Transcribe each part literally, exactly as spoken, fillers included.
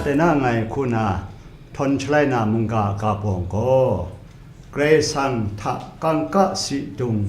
tai na nngai hku na htawn shalai na mungga ga bawng gaw, Karai Kasang hta kangka sadi dung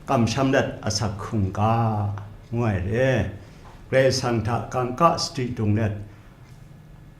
kamsham let asak hkungga, ngu ai re. Karai Kasang hta kangka sadi dung let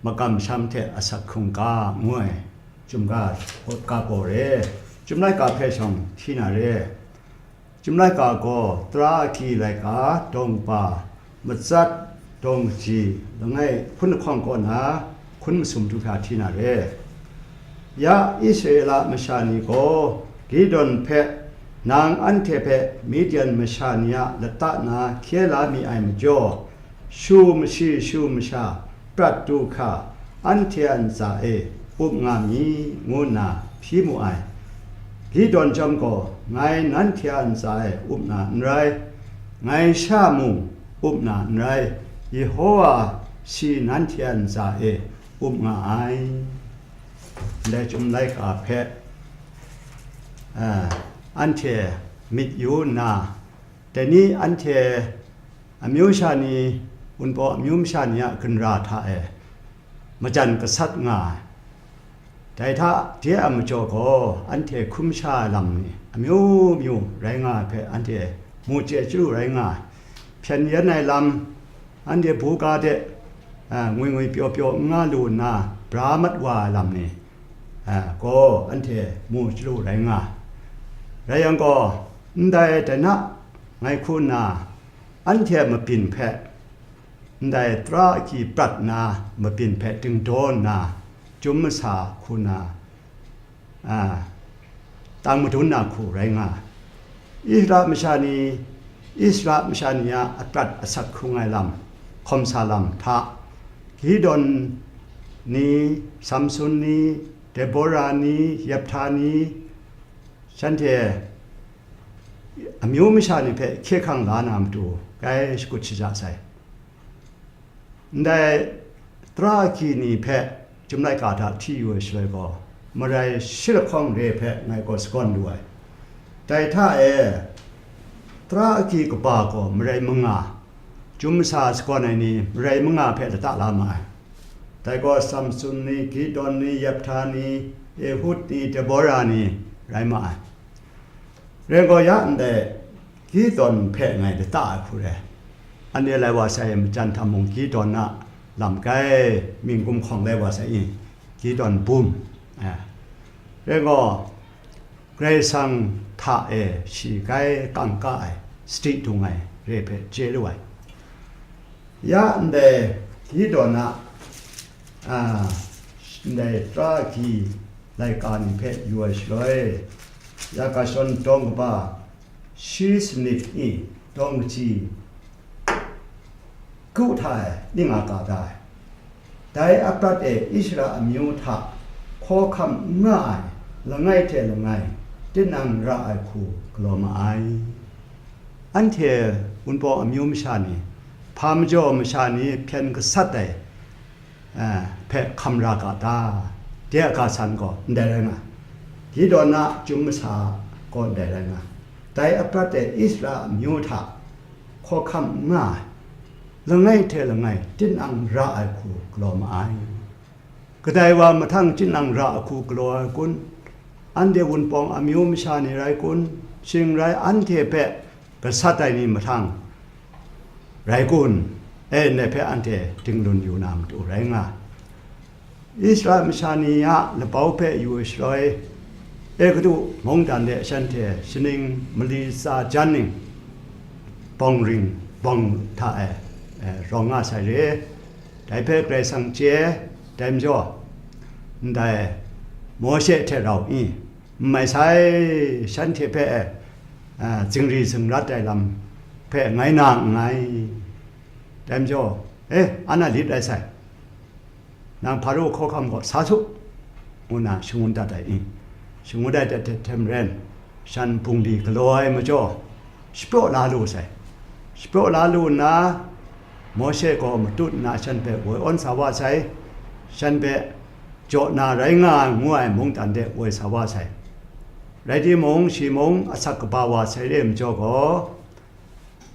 makamsham hte asak hkungga, ngu ai, chyum ga, ga bawng re. Chyum laika hpe shawng hti na re. Chyum laika gaw tara agyi laika, dawng kaba, matsat, dawng kaji, langai hpun lahkawng kaw na hkun masum du hkra hti na re. Ya Israela masha ni gaw Gideon hpe, "Nang anhte hpe Midian masha ni a lata na hkye la mi ai majaw, shu mashi shu masha prat du hkra, anhte a ntsa e up nga mi," ngu nna hpyi mu ai. Gideon chyawm gaw, "Ngai nanhte a ntsa e up na n rai, ngai sha mung up na n rai, Yehowa shi nanhte a ntsa e up nga ai." Ndai chyum laika hpe, a, anhte myit yu nna, dai ni anhte amyu sha ni, Wunpawng amyu masha ni a ginra hta e majan gasat nga ai. Dai hta de a majaw gaw, anhte hkum sha ai lam ni amyu myu rai nga ai hpe anhte mu chye chyalu rai nga ai. Hpyen yen ai lam, anhte buga de, a, ngwi ngwi pyaw pyaw n nga lu nna, bra mat wa ai lam ni, a, gaw anhte mu chyalu rai nga ai. Rai yang gaw, ndai dai na ngai hku nna, anhte a mabyin hpe, ndai tara agyi prat na mabyin hpe dingdaw nna, chyum masa hku na, a, tang madun na hku rai nga ai. Israela masha ni, Israela masha ni a aprat asak hkrung ai lam, hkawm sa lam hta, Gideon ni, Samsun ni, Debora ni, Yephtha ni, shanhte amyu masha ni hpe hkye hkrang la na matu, grai shakut shaja sai. Ndai tara agyi ni hpe chyum laika hta hti yu ai shaloi gaw, marai shi lahkawng re hpe ngai gaw sagawn lu ai. Dai hta e, tara agyi kaba gaw marai manga, chyum masa sagawn ai ni marai manga hpe lata la ma ai. Dai gaw Samsun ni, Gideon ni, Yephtha ni, Ehud ni, Debora ni rai ma ai. Rai gaw, ya ndai Gideon hpe ngai lata ai hku re. Anhte lai wa sai, majan hta mung Gideon a lam grai mying gumhkawng lai wa sai i, Gideon bum, eh. Rai gaw, Karai Kasang hta e shi grai kangka ai, sadi dung ai re hpe chye lu ai. Ya ndai Gideon a, a, ndai tara agyi laika ni hpe yu ai shaloi, Yakashon dawng kaba shi sanit i dawng kaji kru hta e ning a ka da ai. Dai aprat e Israela amyu hta hkawhkam n nga ai langai hte langai tinang ra ai hku galaw ma ai. Anhte Wunpawng amyu masha ni, hpa majaw masha ni hpyen gasat ai, eh, hpe hkam ra ga ta? De a ga san gaw ndai rai nga, Gideon a chyum masa gaw ndai rai nga, dai aprat e Israela amyu hta hkawhkam n nga ai, langai hte langai tinang ra ai hku galaw ma ai. Kadai wa mahtang tinang ra ai hku galaw ai kun? Anhte Wunpawng amyu masha ni rai kun? Shing rai anhte hpe gasat ai ni mahtang rai kun? E, ndai hpe anhte dinglun yu na matu rai nga ai. Israela masha ni a labau hpe yu ai shaloi, Egutu mungdan de shanhte shaning mali tsa jan ning, bawng ring bawng hta e, e, rawng nga sai re. Dai hpe Karai Kasang chye ai, dai majaw, ndai Mawshe hte rau i, n mai sai, shanhte hpe, a, zingri zingrat ai lam hpe ngai na nngai. Dai majaw, e, Anna lit rai sai, nang Hparo hkawhkam kaw sa su, ngu nna shangun dat ai i, shangun dat ai hte hte maren, shan bungli galaw ai majaw, shapraw la lu sai. Shapraw la lu nna, Mawshe gaw matut nna shan hpe woi awn sa wa sai, shan hpe jaw na rai nga ai ngu ai mungdan de woi sa wa sai. Rai timung, shi mung asak kaba wa sai re ai majaw gaw,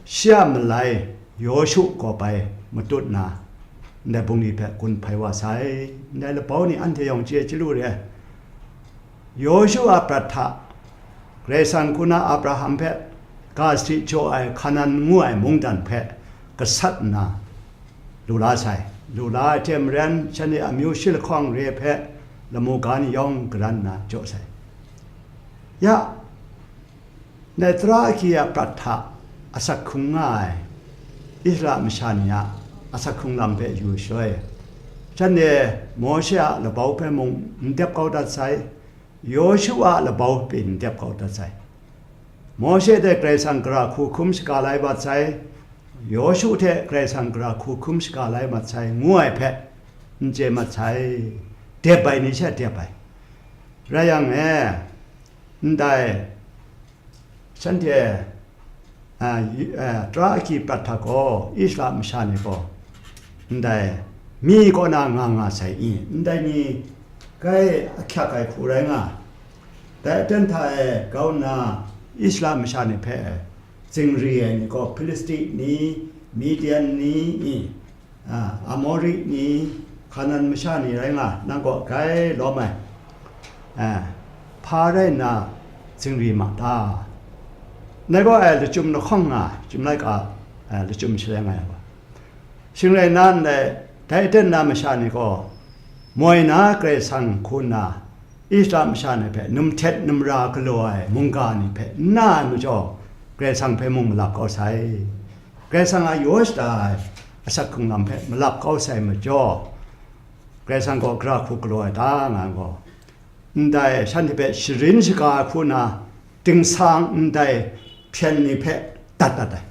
shi a malai Yawshu gaw bai matut nna, ndai bungli hpe gun hpai wa sai. Ndai labau ni anhte yawng chye chyalu re ai. Yawshu a prat hta, Karai Kasang hku na Abraham hpe ga sahti jaw ai Hkanan ngu ai mungdan hpe gasat nna, lu la sai. Lu la ai hte maren, shanhte amyu shi lahkawng re hpe lamu ga ni yawng garan nna jaw sai. Ya, ndai tara agyi a prat hta asak hkrung nga ai Israela masha ni a asak hkrung lam hpe yu shaloi, shanhte Mawshe a labau hpe mung n dep kau dat sai, Yawshu a labau hpe n dep kau dat sai. Mawshe hte Karai Kasang gara hku hkrum shaga lai mat sai, Yawshu hte Karai Kasang gara hku hkrum shaga lai mat sai, ngu ai hpe n chye mat sai. Dep ai ni she dep ai. Rai yang e, ndai shanhte, a, yu-, a, tara agyi prat hta gaw, Israela masha ni gaw, ndai mi kaw na nga nga sai i? Ndai ni grai ahkyak ai hku rai nga. Dai aten hta e grau nna, Israela masha ni hpe zingri ai ni gaw, Hpilisti ni, Midian ni, i, a, Amori ni, Hkanan masha ni rai nga, nang kaw grai lawm ai, a, hpa rai nna zingri ma ta? Ndai gaw, e, lachyum lahkawng nga, chyum laika, e, lachyum shalai nga ai gaw. Shing rai nna, ndai, dai aten na masha ni gaw, moi na Karai Kasang hku nna, Israela masha ni hpe num htet num ra galaw ai mungga ni hpe n na ai majaw, Karai Kasang hpe mung malap kau sai. Karai Kasang a yaw shada ai asak hkrung lam hpe malap kau sai majaw, Karai Kasang gaw gara hku galaw ai ta nga ai gaw, ndai shanhte hpe sharin shaga ai hku na, dingsang ndai hpyen ni hpe dat dat ai.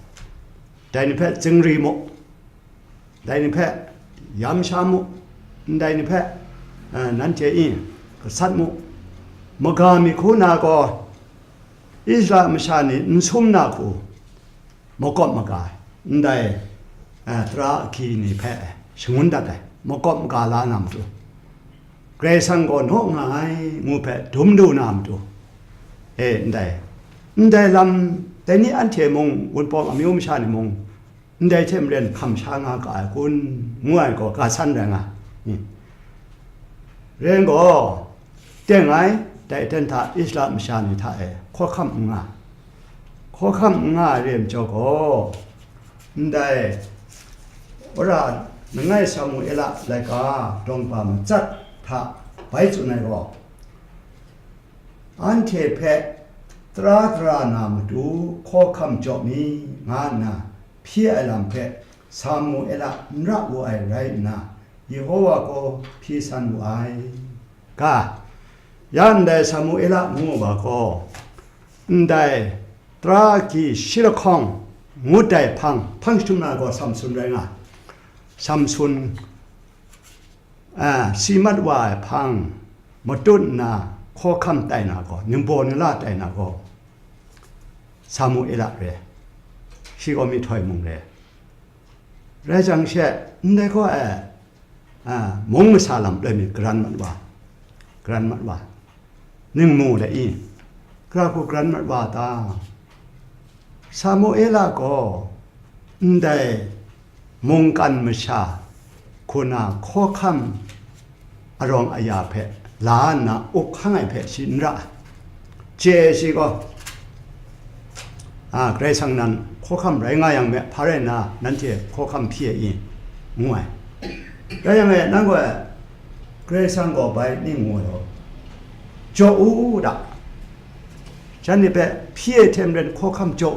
Dai ni hpe zingri mu, dai ni hpe yam sha mu, ndai ni hpe, eh, nanhte e gasat mu. Maga mi hku na gaw, Israela masha ni n sum na hku, makawp maga ai, ndai, eh, tara agyi ni hpe shangun dat ai, makawp maga la na matu, Karai Kasang gaw naw nga ai ngu hpe dum du na matu, e, ndai, ndai lam, dai ni anhte mung, Wunpawng amyu masha ni mung, ndai hte maren hkam sha nga ga ai kun, ngu ai gaw, ga san rai nga ai. Rai gaw, teng ai, dai aten hta Israela masha ni hta e hkawhkam n nga. Hkawhkam n nga ai re ai majaw gaw, ndai, wora langai Samuela laika dawng hpa matsat hta bai tsun ai gaw, anhte hpe tara dara na matu hkawhkam jaw mi, nga nna hpyi ai lam hpe Samuela n ra wu ai rai nna, Yehova gaw hpyi san wu ai. Ga, ya ndai Samuela ngu wa gaw, ndai tara agyi shi lahkawng ngut ai hpang, hpang jahtum na gaw Samsun rai nga. Samsun, a, si mat wa ai hpang matut nna hkawhkam tai na gaw, ningbaw ningla tai na gaw, Samuela re, shi gaw myihtoi mung re. Rai jang she, ndai gaw e, a, mung masa lam loi mi garan mat wa, garan mat wa, ningmu de i, gara hku garan mat wa ta? Samuela gaw ndai mungkan masha hku na hkawhkam arawng aya hpe la nna up hkang ai hpe shi n ra ai. Chye ai shi gaw, a, Karai Kasang nan hkawhkam rai nga yang me, hpa rai nna nanhte hkawhkam hpyi ai i? Ngu ai. Rai yang e, nang gaw e, Karai Kasang gaw bai ning ngu ai law, jaw u da. Shanhte hpe hpyi ai hte maren hkawhkam jaw,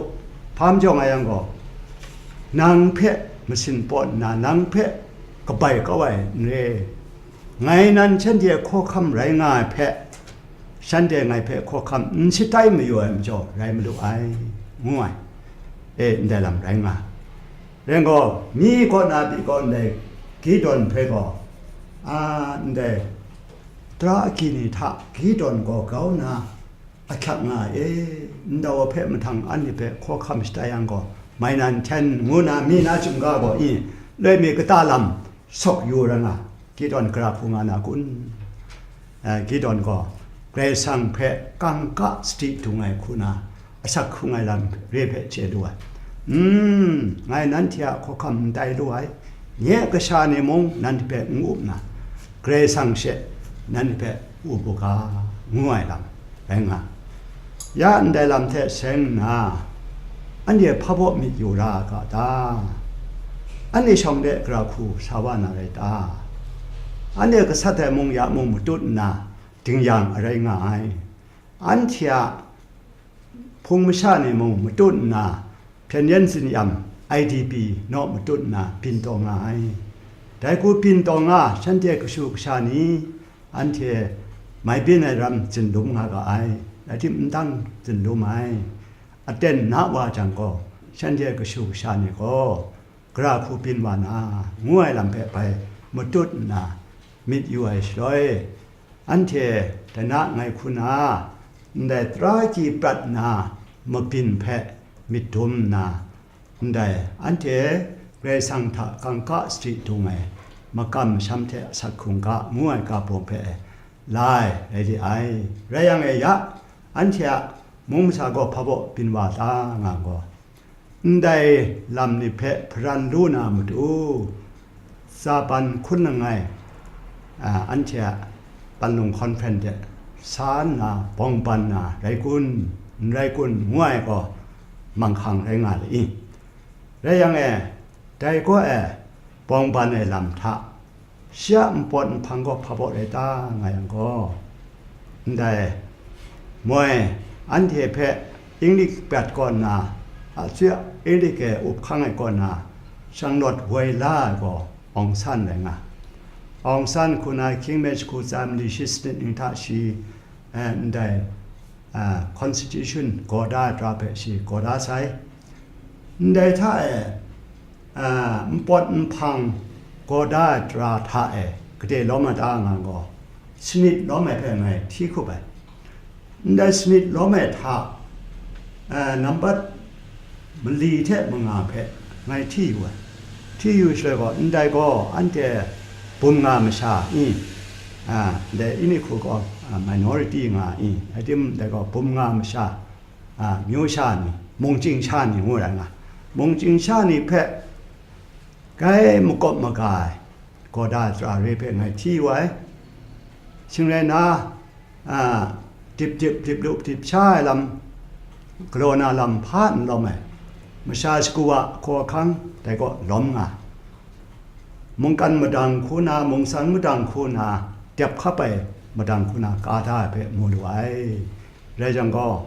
hpa majaw nga yang gaw, nang hpe masin pawt nna, nang hpe kabai kau ai n re. Ngai nan shanhte hkawhkam rai nga ai hpe, shanhte ngai hpe hkawhkam n shatai mayu ai majaw rai malu ai, ngu ai. E, ndai lam rai nga. Rai gaw, mi kaw na pyi gaw ndai Gideon hpe gaw, a, ndai tara agyi ni hta Gideon gaw grau nna ahkyak nga ai e, ndau hpe mahtang anhte hpe hkawhkam shatai yang gaw, mai nan hten ngu na mi na chyum ga gaw i, loi mi kata lam sawk yu ra nga, Gideon gara hku nga na kun? Eh, Gideon gaw Karai Kasang hpe kangka sadi dung ai hku na, asak hkrung ai lam re hpe chye lu ai. Mm, ngai nanhte a hkawhkam n tai lu ai, nye kasha ni mung nanhte hpe n up na, Karai Kasang she nanhte hpe up u ga, ngu ai lam rai nga. Ya ndai lam hte seng nna, anhte hpa baw myit yu ra a ga ta? Anhte shawng de gara hku sa wa na rai ta? Anhte gasat ai mung ya mung matut nna, dingyang arai nga ai. Anhte a hpung masha ni mung matut nna, hpyen yen tsin-yam, I D P naw matut nna byin taw nga ai. Dai hku byin taw nga, shanhte kashu kasha ni anhte mai byin ai ram tsin lum nga ga ai, rai tim n dang tsin lum ai. Aten na wa jang gaw, shanhte kashu kasha ni gaw, gara hku byin wa na, ngu ai lam hpe bai matut nna myit yu ai shaloi, anhte dai na ngai hku na, ndai tara agyi prat nna mabyin hpe myit dum nna, ndai anhte Karai Kasang hta kangka sadi dung ai makam masham hte asak hkrung ga ngu ai ga bawng hpe la ai rai li ai. Rai yang e ya, anhte a mung masa gaw hpa baw byin wa ta nga gaw, ndai lam ni hpe hparan lu na matu, tsa ban hkun langai, a, anhte a panlung hkawn hpren de sa nna bawng ban na rai kun, n rai kun, ngu ai gaw manghkang rai nga le i? Rai yang e, dai gaw e bawng ban ai lam hta, shi a npawt nhpang gaw hpa baw rai ta nga yang gaw, ndai moi anhte hpe Inglik prat kaw nna, a, Inglik e up hkang ai kaw nna, shanglawt woi la ai gaw Aung San rai nga. Aung San hku na King Mashku tsa mali shi sanit ning hta shi, eh, ndai, ah, constitution gaw da ai tara hpe shi gaw da sai. Ndai hta e, ah, npawt nhpang gaw da ai tara hta e gade lawm ai ta nga gaw, sanit lawm ai hpe ngai hti hkup ai. Ndai sanit lawm ai hta, eh, nambat mali hte manga hpe ngai hti yu ai. Hti yu shaloi gaw, ndai gaw anhte bum nga masha i, ah, ndai ini hku gaw, ah, minority nga i, rai timung, ndai gaw bum nga masha, a, myu sha ni, mungchying sha ni ngu rai nga, mungchying sha ni hpe grai makawp maga ai, gaw da ai tara re hpe ngai hti wa ai. Shing rai nna, a, dip dip, dip lup, dip sha ai lam, galaw na lam hpa n lawm ai, masha shagu wa hkawhkang dai gaw lawm nga, mungkan madang hku na, mungsan madang hku na, dep hkap ai madang hku na ka da ai hpe mu lu ai. Rai jang gaw,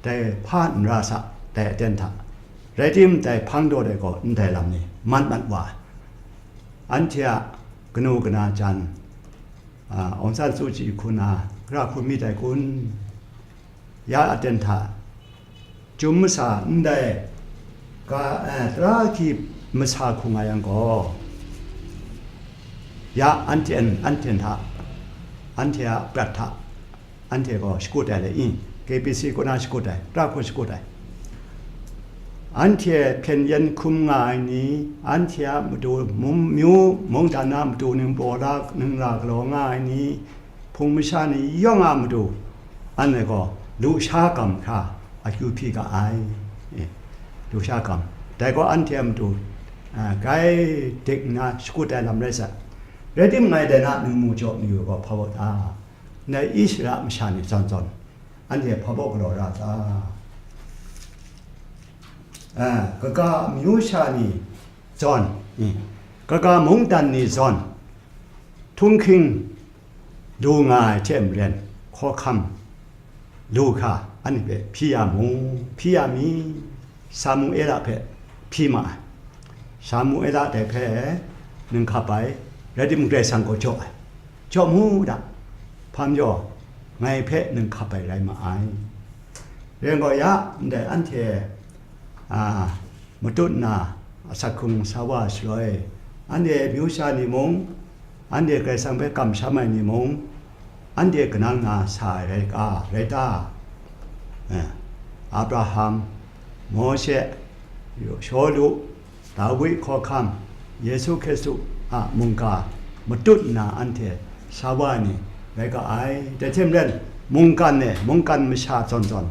dai hpa n ra sa, dai aten hta. Rai tim, dai hpang daw dai gaw ndai lam ni mat mat wa ai. Anhte a kanu kana jan, a, Aung San Suu Kyi hku na, gara hku myit ai kun? Ya aten hta, Chyum masa ndai ga, eh, tara agyi masa hku nga yang gaw, ya anhte, anhte hta, anhte a prat hta, anhte gaw shakut ai le i, K B C kaw na shakut ai, tara hku shakut ai. Anhte hpyen yen hkum nga ai ni, anhte a matu mung, myu mungdan a matu ningbaw la, ningra galaw nga ai ni, hpung masha ni yawng a matu, anhte gaw lusha gam hkra akyu hpyi ga ai. E, lusha gam. Dai gaw anhte a matu, a, grai dik nna shakut ai lam rai sa. Rai timung, ngai dai na ningmu jaw mayu gaw hpa baw ta? Ndai Israela masha ni zawn zawn, anhte hpa baw galaw ra ta? A, kaga amyu sha ni zawn, e, kaga mungdan ni zawn, htunghking lu nga ai hte maren, hkawhkam lu hkra anhte hpe hpyi ya mu, hpyi ya mi? Samuela hpe hpyi ma ai. Samuela dai hpe ninghkap ai, rai timung, Karai Kasang gaw jaw ai. Jaw mu da, hpa majaw, ngai hpe ninghkap ai rai ma ai. Rai yang gaw, ya ndai anhte, a, matut nna asak hkrung sa wa ai shaloi, anhte amyu sha ni mung, anhte Karai Kasang hpe kamsham ai ni mung, anhte kanang na sa ai rai ka, rai ta? Eh, Abraham, Mawshe, Shawlu, Dawi hkawhkam, Yesu Hkristu a mungga matut nna anhte sa wa ai ni rai ga ai. Dai hte maren, mungkan e, mungkan masha zawn zawn,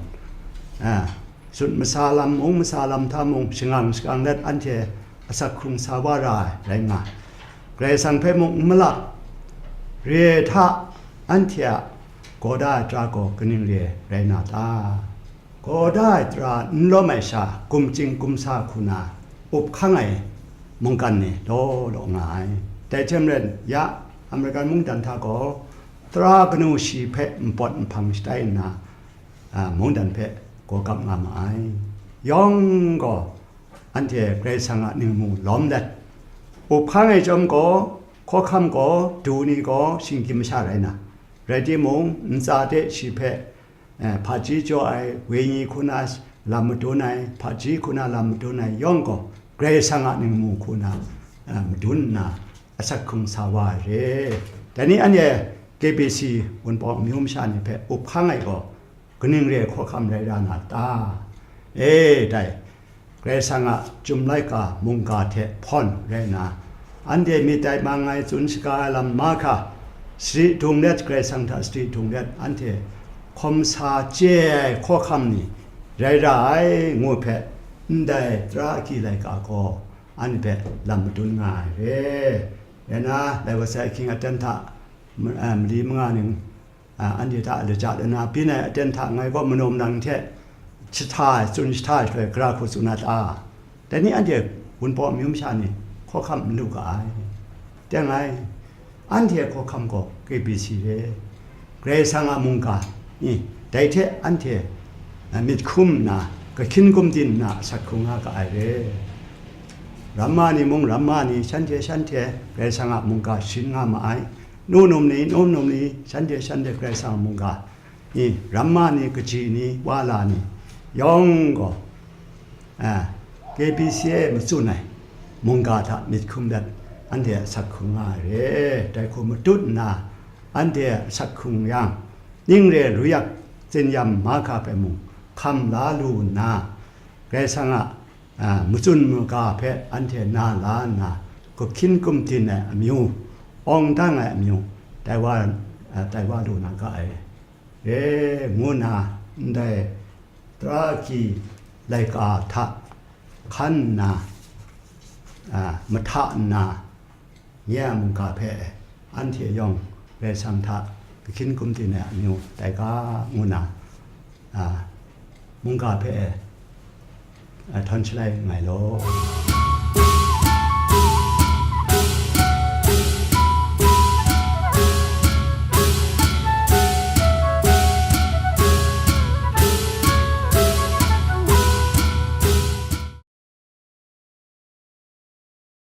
a, sut masa lam, mung masa lam hta mung, shangang shakang let anhte asak hkrung sa wa ra ai rai nga, Karai Kasang hpe mung n malak, re ai hta anhte a gaw da ai tara gaw kaning re ai rai na ta? Gaw da ai tara n lawm ai sha, gumchying gumsa hku na up hkang ai mungkan ni law law nga ai. Dai hte maren, ya American mungdan hta gaw tara kanu shi hpe npawt nhpang shatai nna, a, mungdan hpe gaw kap nga ma ai. Yawng gaw anhte Karai Kasang a ningmu lawm let, up hkang ai chyawm gaw, hkawhkam gaw, du ni gaw shinggyim masha rai na, rai timung, ntsa de shi hpe, eh, hpaji jaw ai wenyi hku na lam madun ai, hpaji hku na lam madun ai yawng gaw, Karai Kasang a ningmu hku na, eh, madun nna, asak hkrung sa wa ai re. Dai ni anhte K B C Wunpawng amyu masha ni hpe up hkang ai gaw, kaning re ai hkawhkam rai ra na ta? E, dai Karai Kasang a Chyum Laika mungga hte hpawn rai nna, anhte myit tai mang ai tsun shaga ai lam mahkra, sari dung let, Karai Kasang hta sari dung let, anhte hkawm sa chye ai hkawhkam ni rai ra ai, ngu hpe, ndai tara agyi laika gaw anhte hpe lam madun nga ai re. Rai nna, lai wa sai ahkying aten hta, ma-, a, mali manga ning, a, anhte hta laja lana byin ai aten hta ngai gaw manaw manang hte jahta ai, tsun jahta ai shaloi, gara hku tsun na ta? Dai ni anhte Wunpawng amyu masha ni hkawhkam n lu ga ai. Teng ai, anhte hkawhkam gaw K B C re, Karai Kasang a mungga, i, dai hte anhte, a, myit hkum nna, kahkyin gumdin nna asak hkrung nga ga ai re. Ramma ni mung ramma ni, shanhte shanhte Karai Kasang a mungga sharin nga ma ai. Nu num ni, num num ni, shanhte shanhte Karai Kasang a mungga ni, ramma ni, kaji ni, wala ni, yawng gaw, a, K B C A matsun ai mungga hta myit hkum dat, anhte asak hkrung nga ai re. Dai hku matut nna, anhte asak hkrung yang, ning re ruyak tsin-yam mahkra hpe mung hkam la lu nna, Karai Kasang a, a, matsun maga hpe anhte na la nna, kahkyin gumdin ai amyu, awng dang ai amyu, tai wa, a, tai wa lu na ga ai re, ngu nna, ndai tara agyi laika hta hkan nna, a, mahta nna, nye a mungga hpe anhte yawng Karai Kasang hta kahkyin gumdin ai amyu tai ga, ngu nna, a, mungga hpe, a, htawn shalai nngai law.